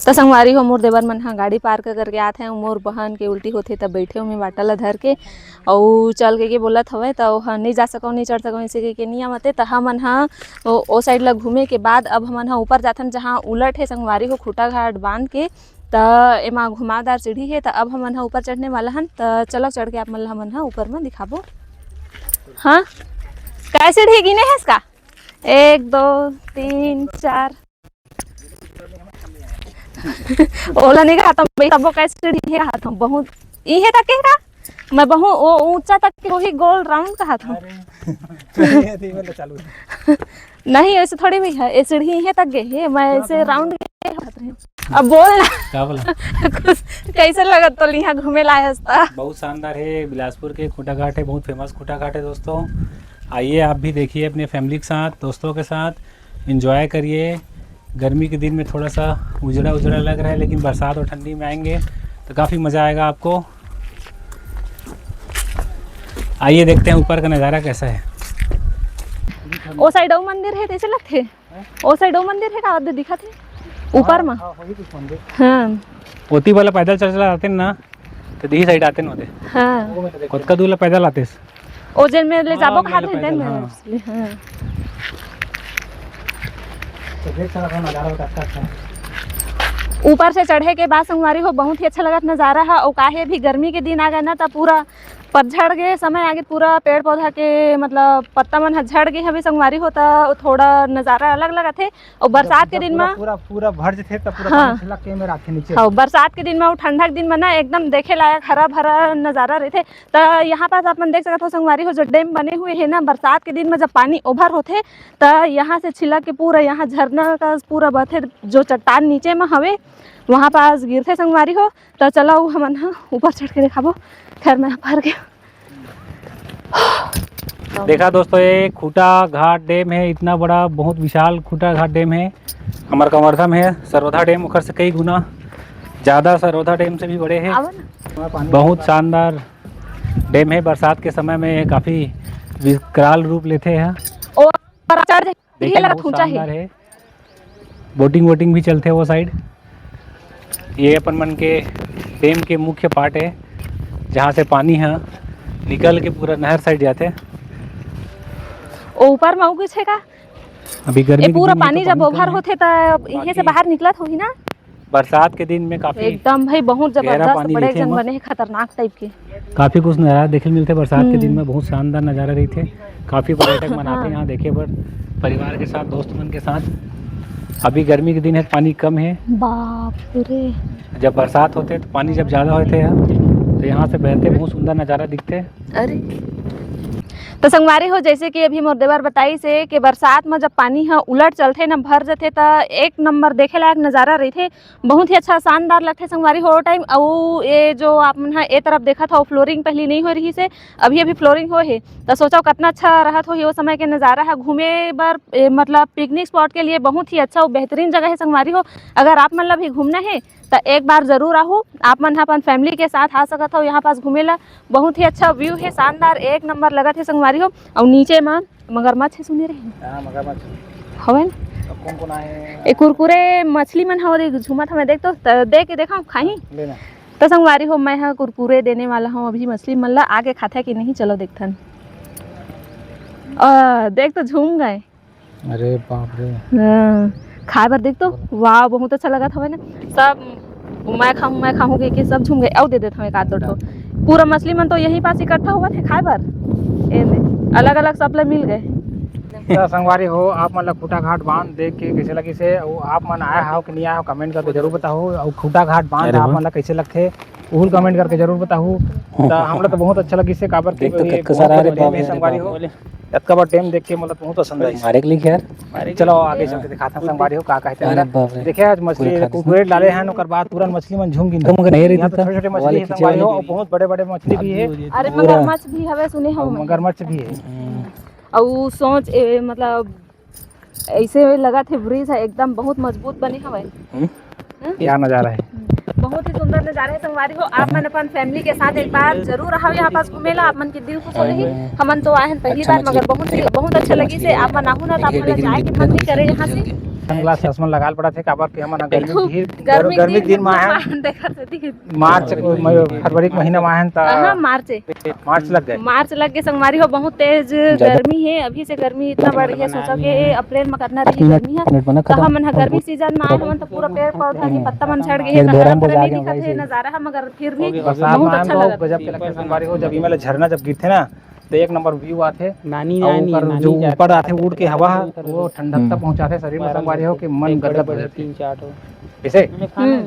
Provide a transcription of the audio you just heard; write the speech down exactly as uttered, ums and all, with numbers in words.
त संगवारी हो, मोर देवर मन ह गाड़ी पार्क करके आत हे, मोर बहन के उल्टी होथे, त बैठे हो में बाटा ल धर के, अउ चल के, के बोलत हवय, त ओह, "नहीं जा सकव, नहीं चढ़ सकव," ऐसे कहिके नहीं आवत हे। त हमन ह ओ, ओ साइड ल घूमे के बाद अब हमन ह ऊपर जाथन, जहाँ उलट हे संगवारी हो, खूंटा घाट बांध के। त एमा घुमावदार सीढ़ी हे, त अब हमन ह ऊपर चढ़ने वाला हन। त चलो, चढ़ के आप मन ल हमन ह ऊपर म दिखाबो। हाँ, काय सीढ़ी गिने हे इसका? एक, दो, तीन, चार। ओला नहीं कहत हूँ भाई, तबो कैसे सीढ़ी है कहत हूँ, बहुत इहे तक के का? मैं बहुत ओ ऊंचा तक के वही गोल राउंड कहत हूँ। अरे, ये तो ये वाला चालू है। नहीं, ऐसे थोड़ी भी है, ये सीढ़ी इहे तक गए है, मैं ऐसे राउंड के कहत रही। अब बोल ना। का बोला? कुछ कैसे लगत तो यहाँ घूमे लाए हस्ता? बहुत शानदार है, बिलासपुर के खूंटा घाट है, बहुत फेमस खूंटा घाट है दोस्तों। आइए, आप भी देखिए अपने फैमिली के साथ, दोस्तों के साथ, एंजॉय करिए। गर्मी के दिन में थोड़ा सा उजड़ा उजड़ा लग रहा है, लेकिन बरसात और ठंडी में आएंगे तो काफ़ी मज़ा आएगा आपको। आइए, देखते हैं ऊपर का नज़ारा कैसा है। ओ साइड अउ मंदिर है, तैसे लगथे। ओ साइड अउ मंदिर है का? दिखत है ऊपर हाँ, मा। हाँ, वही कुछ मंदिर। हाँ। ओती वाला पैदल चल चला आते ना, तो दिही साइड आते ना होते। हाँ। वो मैं तो देख कतका दूर ला पैदल आते। ओ जेन में ले हाँ, जाबो वो कहा वाला थे, पैदल, तेन में हाँ। Actually, हाँ। तो देख सकत हो नजारा बहुत अच्छा, अच्छा है। ऊपर से चढ़े के बाद संगवारी हो, बहुत ही अच्छा लगत नजारा है। अउ काहे भी गर्मी के दिन आ गए ना, त पूरा पतझड़ के समय आगे, पूरा पेड़ पौधा के मतलब पत्ता मन ह झड़ गए हवे संगवारी हो, त थोड़ा नजारा अलग लगत हे। अउ बरसात के दिन पूरा, में पूरा, पूरा भर जथे, त पूरा हाँ। पानी छलक के में राखे नीचे। हाँ, बरसात के दिन में अउ ठंडा के दिन में ना एकदम देखे लायक हरा भरा नजारा रहथे। त यहाँ पास आप मन देख सकत हो संगवारी हो, जो डैम बने हुए हे ना, बरसात के दिन में जब पानी ओवर होथे, त यहाँ से छिलक के पूरा यहाँ झरना का पूरा बहथे, जो चट्टान नीचे में हवे, वहाँ पास गिरथे संगवारी हो। त चलो, हमन ह ऊपर चढ़ के देखाबो। खैर, मैं हार गया। देखा दोस्तों, ये खूंटा घाट डैम है, इतना बड़ा, बहुत विशाल खूंटा घाट डैम है। हमार कवर्धा में है सरौधा डैम, ओकर से कई गुना ज़्यादा, सरौधा डैम से भी बड़े है। आवा ना। बहुत शानदार डैम है। बरसात के समय में ये काफ़ी विकराल रूप लेते हैं। और चढ़ देखे में बहुत शानदार है। बोटिंग वोटिंग भी चलथे वो साइड। ये अपन मन के डैम के मुख्य पार्ट है, जहाँ से पानी ह निकल के पूरा नहर साइड जाथे। ओ ऊपर में अउ कुछ है का? अभी गर्मी ए के पूरा दिन में पानी तो जब पानी ओवर कम है। होथे त इहे से बाकी बाहर निकलत होही ना। बरसात के दिन में काफी एकदम भाई बहुत गहरा जबरदस्त, पानी बड़े रहिथे जन एमा। बने हे, खतरनाक टाइप के। काफी कुछ नजारा देखे ल मिलथे बरसात के दिन हम्म। में, बहुत शानदार नजारा रहिथे। काफी पर्यटक मन आथे हाँ। यहाँ देखे बर, परिवार के साथ, दोस्त मन के साथ। अभी गर्मी के दिन है, पानी कम है। बाप रे। जब बरसात होथे तो पानी जब ज्यादा होथे यहाँ, तो यहाँ से बहथे, बहुत सुंदर नजारा दिखथे। अरे, तो संगवारी हो, जैसे कि अभी मोर देवर बताइस हे कि बरसात में जब पानी ह उलट चलथे न, भर जथे, त एक नंबर देखे लायक नजारा रहिथे। बहुत ही अच्छा, शानदार लगथे संगवारी हो टाइम। अउ ये जो आप मन ह ए तरफ देखत हो, फ्लोरिंग पहली नहीं हो रही से, अभी अभी फ्लोरिंग हो हे, त सोचो कितना अच्छा रहत होही ओ समय के नजारा ह घूमे बर, ए, मतलब पिकनिक स्पॉट के लिए बहुत ही अच्छा अउ बेहतरीन जगह है संगवारी हो। अगर आप मन ला भी घूमना है त एक बार जरूर आहू, आप मन ह अपन फैमिली के साथ आ सकत हो यहाँ पास घूमे ला। बहुत ही अच्छा व्यू है, शानदार, एक नंबर लगत है संगवारी हो। अउ नीचे म मगरमच्छ है सुने रहे। हाँ, मगरमच्छ। हवे न? अब कौन कौन आए हैं? ए कुरकुरे मछली मन हवे, देख, झूमत हवे, देख तो, त-, दे के देखा, खाही। लेना। त संगवारी हो, मैं ह कुरकुरे देने वाला हूँ अभी मछली मन ला, आके खाथे कि नहीं, चलो देखथन। अ, देख तो झूम गए। अरे बाप रे। हाँ, खाए बर देख तो, वाह, बहुत अच्छा लगत हवे ना। सब मैं खाहूँ, मैं खाहूँ कहिके सब झूम गए। अउ दे देत हवे एक आध दो ठो। पूरा मछली मन तो यही पास इकट्ठा होवत हे खाए बर। ए ले, अलग-अलग सब ला मिल गए। त संगवारी हो, आप मन ला खूंटा घाट बांध देख के कइसे लगिस हे? अउ आप मन आए हव कि नहीं आए हव, कमेंट करके जरूर बताहू। अउ खूंटा घाट बांध अरे आप वाह। मन ला कइसे लगथे, उहू ल कमेंट करके जरूर बताहू। त हमला तो बहुत अच्छा लगिस हे, काबर देख तो कि कतका बहुत सारा, अरे बड़े बाप रे, डैम हे अरे संगवारी बाप हो। रे। अतका बड़ डैम देख के मोला बहुत पसंद आइस। मारे के लिए यार। चलो आगे चल के दिखाथन संगवारी हो का कहथे अरे हमला। बाप रे। देखे आज मछली पूरा खा दिस ना। कुरकुरे डाले हन, ओकर बाद तुरंत मछली मन झूम गिन। तुम अगर नहीं रहते यहाँ तो तो छोटे-छोटे मछली वाले हे खींचे संगवारी वाले हो, नहीं। बहुत बड़े-बड़े मछली भी हे। अरे पूरा। मगरमच्छ भी हवे सुने हो अउ मैं। मगरमच्छ भी हे। हम्म। अउ सोच, ए, मतलब ऐसे लगत हे ब्रिज ह एकदम बहुत मजबूत बने हवय। हम्म। हम्म? क्या नजारा है। बहुत ही सुंदर नजारा है संगवारी हो। आप मन अपन फैमिली के साथ एक बार जरूर आओ यहाँ पास घूमे ला, आप मन के दिल खुश हो जाही। हमन तो आए हैं पहली बार, मगर बहुत ही, बहुत अच्छा लगिस हे। आप मन आहू ना, तो आप मन ला जाए के मन नहीं करे यहाँ से। sunglass चश्मा लगा ल पड़त हे, काबर कि हमन ह गर्मी के दिन, गर्मी के दिन म आए हन। मार्च, फरवरी के महीना म आए हन त हाँ, मार्च। मार्च लग गे। मार्च लग गे संगवारी हो, बहुत तेज गर्मी हे। अभी से गर्मी इतना बढ़ गे, सोचा के अप्रैल म कतना रही गर्मी ह। त हमन ह गर्मी सीजन म आए हवन त पूरा पेड़ पौधा के पत्ता मन झड़ गे हे, त हरा भरा नइ दिखत हे, नजारा ह, मगर फिर भी बहुत अच्छा लगत हे। गजब के लगथे संगवारी हो, जब इमे ले झरना जब गिरथे ना, तो एक नंबर view आथे। नानी, अउ नानी, ओकर नानी जो जात ऊपर आथे उड़ के हवा, वो ठंडकता हम्म। पहुंचाथे शरीर में, संगवारी हो, कि मन एक बड़े गदगद हो बड़े जाथे। तीन चार ठो। कैसे? हम्म।